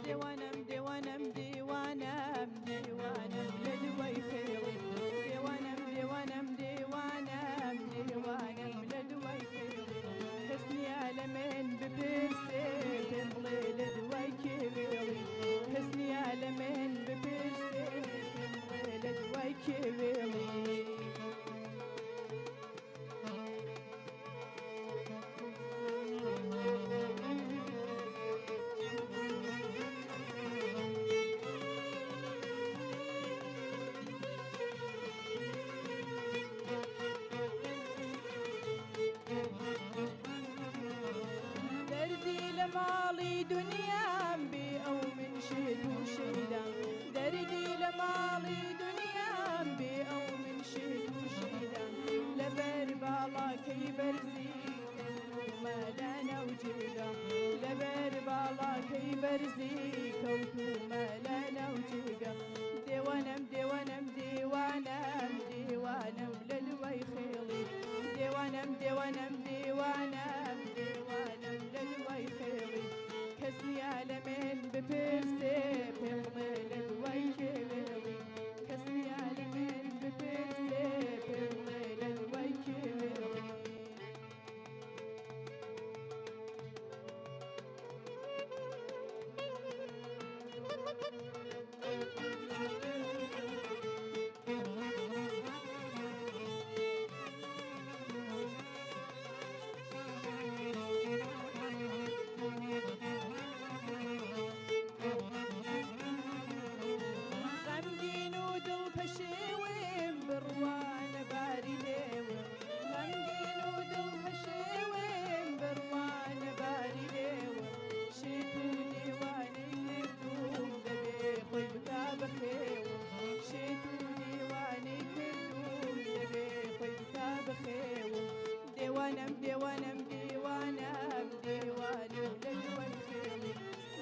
دێوانەم دێوانەم دێوانەم دێوانەم لە دوای خێڵی دێوانەم دێوانەم دێوانەم دێوانەم لە دوای خێڵی کەس نییە لە من بپرسێ پێم بڵێ لە دوای کێ وێڵی کەس نییە لە من بپرسێ پێم بڵێ لە دوای کێ وێڵی. دەردی لە ماڵی دنیام بێ ئەو من شێت و شەیدام دەردی لە ماڵی دنیام بێ ئەو من شێت و شەیدام لەبەر باڵاکەی بەرزی کەوتوومە لەناو جێگا لەبەر باڵاکەی بەرزی کەوتوومە لەناو جێگا دێوانەم دێوانەم دێوانەم دێوانەم لە دوای خێڵی دێوانەم دێوانەم دێوانەم دێوانەم لە دوای خێڵی کەس نییە لە من بپرسێ پێم بڵێ لە دوای کێ وێڵی کەس نییە لە من بپرسێ پێم بڵێ لە دوای کێ وێڵی. غەمگین و دڵ پەشێوم بڕوانە باری لێوم غەمگین و دڵ پەشێوم بڕوانە باری لێوم شێت و دێوانەی کردووم دەبێ خۆی بکا بە خێوم شێت و دێوانەی کردووم دەبێ خۆی بکا بە خێوم دێوانەم دێوانەم دێوانەم دێوانەم لە دوای خێڵی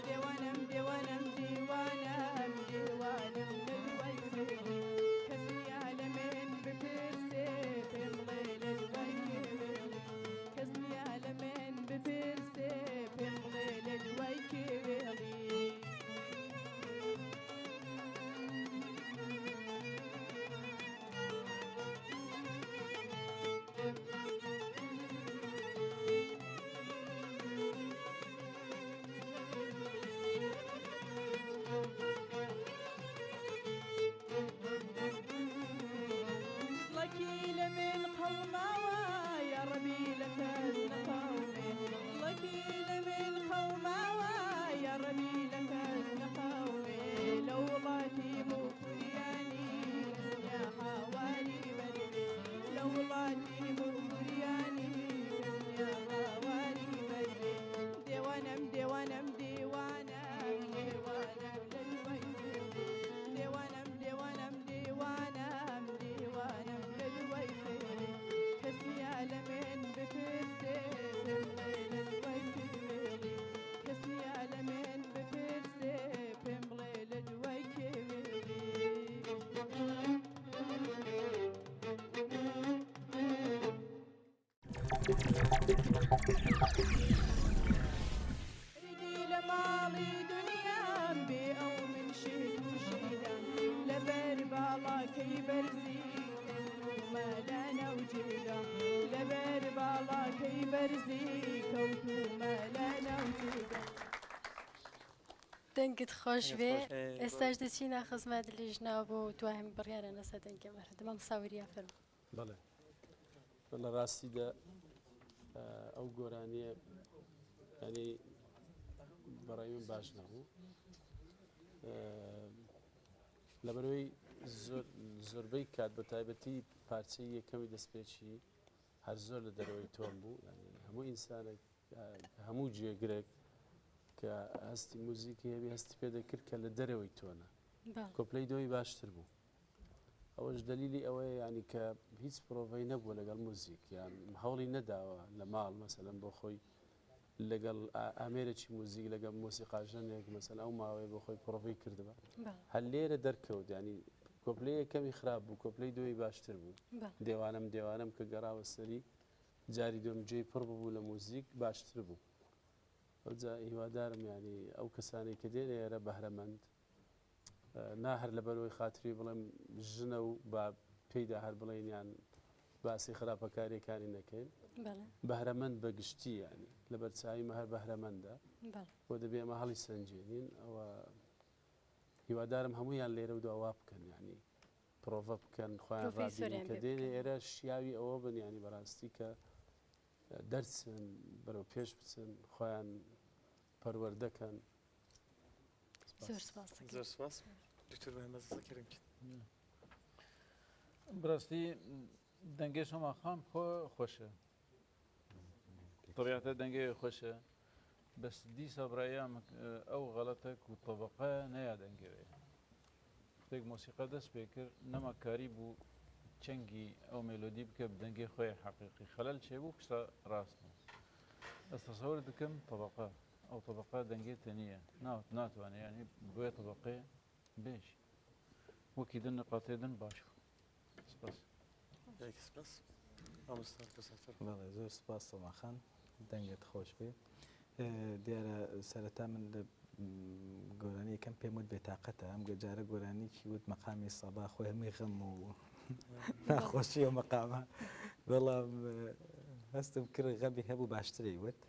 دێوانەم دێوانەم دێوانەم دێوانەم لە دوای خێڵی کەس نییە لە من بپرسێ پێم بڵێ لە دوای کێ وێڵی کەس نییە لە من بپرسێ پێم بڵێ لە دوای کێ وێڵی. دڵەکی لە من قەوماوە یا ڕەبی لە کەس نەقەومێ دڵەکی لە من قەوماوە یا ڕەبی لە کەس نەقەومێ لە وڵاتی موکریانی کەس نییە هاواری بەربێ لە وڵاتی موکریانی کەس نییە هاواری بەربێ دێوانەم دێوانەم دێوانەم دێوانەم لە دوای خێڵی دێوانەم دێوانەم دێوانەم دێوانەم لە دوای خێڵی کەس نییە لە من بپرسێ پێم بڵێ لە دوای کێ وێڵی کەس نییە لە من بپرسێ پێم بڵێ لە دوای کێ وێڵی. دەردی لە ماڵی دنیام بێ ئەو من شێت و شەیدام لەبەر باڵاکەی بەرزی کەوتوومە لەناو جێگا لەبەر باڵاکەی بەرزی کەوتوومە لەناو جێگا. دەنگت خۆش بێ ئێستاش دەچینە خزمەت لیژنە بۆ دوایم بڕیارە لەسەر دەنگی مەرحەبا مامۆستا وریا فەرموو. بەڵێ لە ڕاستیدا ئەو گۆرانیە ینی بەڕای من باش نەبوو لەبەرەوەی زۆربەی کات بە تایبەتی پارچەی یەکەمی دەستپێکی هەر زۆر لە دەرەوەی تۆن بوو هەموو ئینسانێک هەموو جێگرێک کە هەستی موزیکی هەبی هەستی پێ دەکرد کە لە دەرەوەی تۆنە. کۆپلەی دۆی باشتر بوو. ئەوەش دەلیلی ئەوەیە یانی کە هیچ پرۆڤەی نەبووە لەگەڵ موزیک یان هەوڵی نەداوە لە ماڵ مەسەلەن بۆ خۆی لەگەڵ ئامێرێکی موزیک لەگەڵ مۆسیقاژەنێک مەسەن ئەو ماوەیە بۆ خۆی پرۆڤەی کردبا هەر لێرە دەرکەوت ینی کۆپلەی یەکەمی خراپ بوو کۆپلەی دوی باشتر بوو دێوانم دێوانم کە گەڕاوە سەری جاری دوم جێی پڕ ببوو لە موزیک باشتر بوو ئەوجا هیوادارم ینی ئەو کەسانی کە دێن ئێرە بەهرەمەند نا هەر لەبەرئەوەی خاتری بڵێم ژنە و با پێیدا هەر بڵێین یان باسی خراپەکاریەکانی نەکەین بەهرەمەند بە گشتی ینی لەبەر چاویمە هەر بەهرەمەندە بۆ دەبێ ئەمە هەڵی سەنجێنین ئەوە هیوادارم هەمویان لێرە و داوا بکەن ینی پرۆڤە بکەن خۆیان ڕابینن کە دێنێ ئێرە شیاوی ئەوە بن ینی بەڕاستی کە دەرچن بەرەو پێش بچن خۆیان پەروەردەکەن. زۆر سپاس زۆر سپاس دکتۆر محمد رضا کریم بەڕاستی دەنگێ سۆما خان خۆ خۆشە طبیعەتە دەنگێ خۆشە بەس دیسا برایان ئەو غەڵەتە و طبقە نەیا دەنگێ شتێک مۆسیقا دەست پێ کرد نەما کاری بوو چەنگی ئەو مێلۆدی بکە بدەنگێ خۆی حەقیقی خەلەل چێ بوو پشتا ڕاست بوو ئەس تەسەور دکەم طبقە ئەو طبقە دەنگێ تەنیە ناتوانێ یعنی بۆیە طبقێ بێژ وەکی دن نقاتێ دن باش بوو سپاس. سپاس مامۆستا کەساتر. بەڵێ زۆر سپاس سۆما خان دەنگت خۆش بێ. دیارە سەرەتا من لە گۆرانی یەکەم پێم وت بێتاقەتە ئەم جارە گۆرانیکی وت مەقامی سەبا خۆی هەمووی غەم و ناخۆشی و مەقامە بەڵام هەستم کرد غەمی هەبوو باشتری وت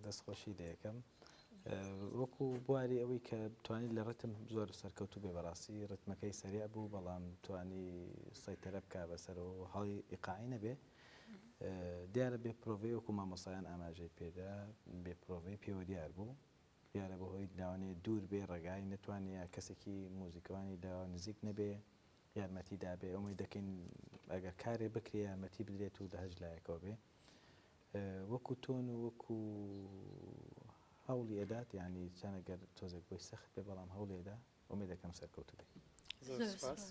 دەستخۆشی لەکەم وەکو بواری ئەوەی کە توانی لە ڕتم زۆر سەرکەوتو بێ بەڕاستی ڕتمەکەی سەریع بوو بەڵام توانی سەیتەرە بک بەسەرەوە هەڵی ئیقاعی نەبێ دیارە بێ پرۆڤەی وەکو مامۆستایان ئاماژەی پێدا بێ پرۆڤەی پێوە دیار بوو دیارە بەهۆی لاوانەیە دوور بێ ڕێگای نەتوانێ یا کەسێکی موزیکەوانی لە نزیک نەبێ یارمەتی دابێ ئومێد دەکەین ئەگەر کارێ بکرێ یارمەتی بدرێت و لە هەش لایەکەوە بێ وەکو تۆن و وەکو هەوڵی ئەدات یعنی چەند ئەگەر تۆزێک بۆی سەخت بێ بەڵام هەوڵی ئەدا ئومێد دەکەم سەرکەوتوو بێ. زۆر سپاس.